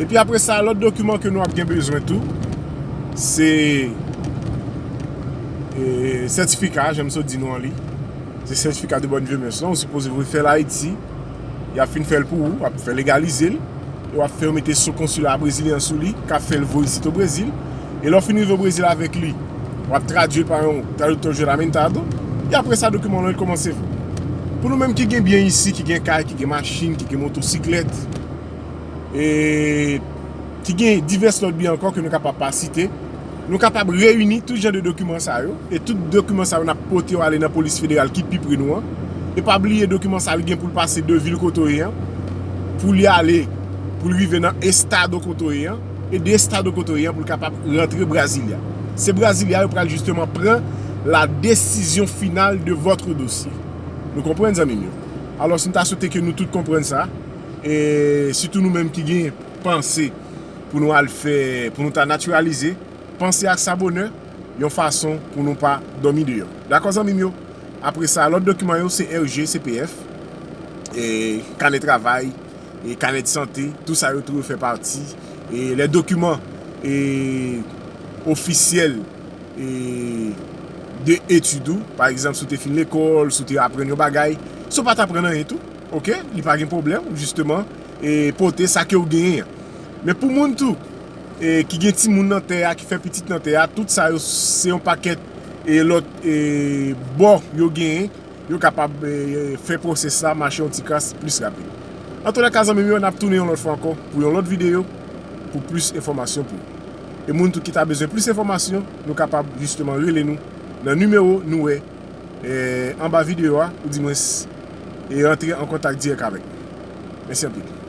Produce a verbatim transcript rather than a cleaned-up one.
Epi apre sa, lòt dokiman ke nou ap gen bezwen tou, se e, sètifika, jan m sot di nou an li. Se sètifika de bonne vieillance lan, ou sipoze voye fè l Ayiti. Y ap fin fè l pou ou, w ap fè legalize l. E w ap fè yo mete sou konsila brezilyen an sou li, k ap fè l voye isit o Brezil. E lè w fin rive o Brezil avèk li, w ap tradui l pa yon traductor juramentado. E apre sa, dokiman lan kòmanse fèt. Pou nou menm ki gen byen isi, ki gen kay, ki gen machin, ki gen motosiklèt, e ki gen divès lòt byen ankò ke nou kapab pa site, nou kapab reyini tout jan de dokiman sa yo, e tout dokiman sa yo n ap pote yo ale nan polis federal ki pi pre nou an. E pa bliye, dokiman sa yo gen pou l pase de vil kote w ye an, pou li ale, pou l rive nan estado kote w ye an, e de estado kote w ye an pou l kapab rantre Brasilia. Se Brasilia yo pral jisteman pran la desizyon final de votre dossier. Nou konprann, zanmi m yo? Alò, m ta swete ke nou tout konprann sa, e sitou nou menm ki gen panse pou nou al fè, pou nou ta natiralize, panse ak sa bonè, yon fason pou nou pa dòmi deyò. Dakò, zanmi m yo? Apre sa, lòt dokiman yo, se R G, C P F, e kanè travay, e kanè de sante, tout sa yo tou yo fè pati, e lè dokiman, e ofisyèl, e de etid ou, pa egzanp, si w te fin lekòl, si w te aprann yon bagay, si w pa t aprann anyen tou, oke, li pa gen pwoblèm, jisteman, e pote sa ke w genyen an. Men pou moun tou, e ki gen timoun nan tè a, ki fè pitit nan tè a, tout sa yo, se yon pakèt, e lòt, e bò yo genyen, yo kapab, e, fè pwosès la mache yon ti kras plis rapid. Antoulèka, zanmi m yo, n ap tounen yon lòt fwa ankò pou yon lòt videyo, pou plis enfòmasyon pou ou. E moun tou ki ta bezwen plis enfòmasyon, nou kapab jisteman rele nou nan nimewo nou wè, e, anba videyo a, oudimwens, e rantre an kontak dirèk avèk nou. Mèsi anpil.